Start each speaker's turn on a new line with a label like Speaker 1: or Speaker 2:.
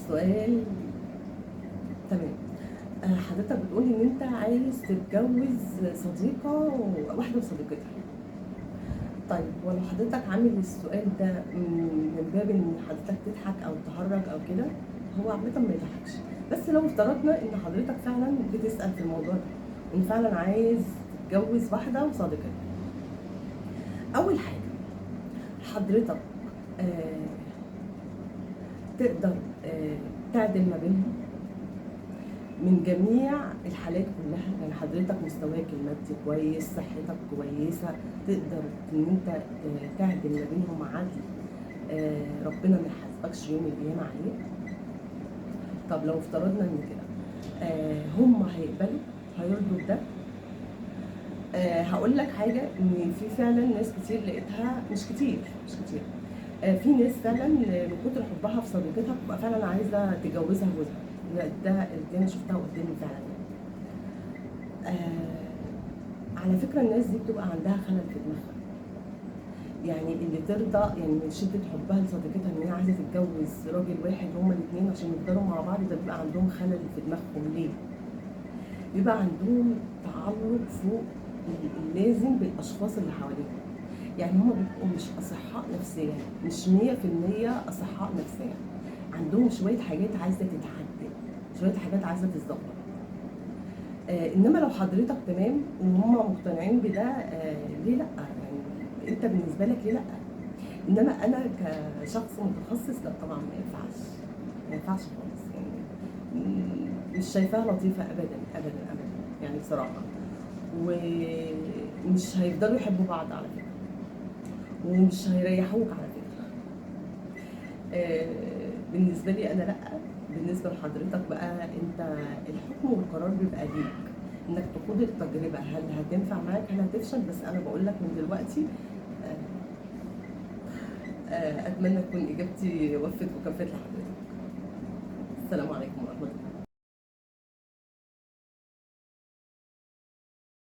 Speaker 1: السؤال تمام. حضرتك بتقول ان انت عايز تتجوز صديقة، واحدة وصديقتها. طيب ولو حضرتك عامل السؤال ده من باب ان حضرتك تضحك او تهرج او كده، هو عامة ما يضحكش، بس لو افترضنا ان حضرتك فعلا بتسأل في الموضوع ده وان فعلا عايز تتجوز واحدة وصديقتها، اول حاجة حضرتك تقدر تعدل ما بينهم من جميع الحالات كلها. يعني حضرتك مستواك المادي كويس، صحتك كويسة، تقدر ان انت تعدل ما بينهم عدل ربنا ما يحاسبكش يوم القيامة عليه. طب لو افترضنا ان كده هم هيقبلوا، هيرضوا بده؟ هقول لك حاجة، ان في فعلا ناس كتير لقيتها، مش كتير مش كتير، في ناس فعلا من كتر حبها في صديقتها بتبقى فعلا عايزة تجوزها جوزها. ده اللي انا شفتها قدامي فعلا. على فكرة الناس دي بتبقى عندها خلل في دماغها، يعني اللي ترضى يعني من شدة حبها لصديقتها ان هي عايزة تتجوز راجل واحد هما الاتنين عشان يفضلوا مع بعض، ده بيبقى عندهم خلل في دماغهم. ليه؟ بيبقى عندهم تعلق فوق اللازم بالاشخاص اللي حواليهم، يعني هما بيبقوا مش اصحاء نفسيا، مش 100% اصحاء نفسيا، عندهم شوية حاجات عايزة تتعدل، شوية حاجات عايزة تتظبط. انما لو حضرتك تمام وهم مقتنعين بده، ليه لا؟ يعني انت بالنسبة لك ليه لا؟ انما انا كشخص متخصص لا طبعا ما ينفعش، ما ينفعش خالص، يعني مش شايفاها لطيفة ابدا ابدا ابدا يعني بصراحة. ومش هيفضلوا يحبوا بعض على فكرة، ومش هيريحوك على فكرة. بالنسبة لي انا لا. بالنسبة لحضرتك بقى انت الحكم والقرار بيبقى ليك، انك تخوض التجربة، هل هتنفع معاك هل هتفشل. بس انا بقول لك من دلوقتي، اتمنى تكون اجابتي وفت وكفت لحضرتك. السلام عليكم ورحمة الله.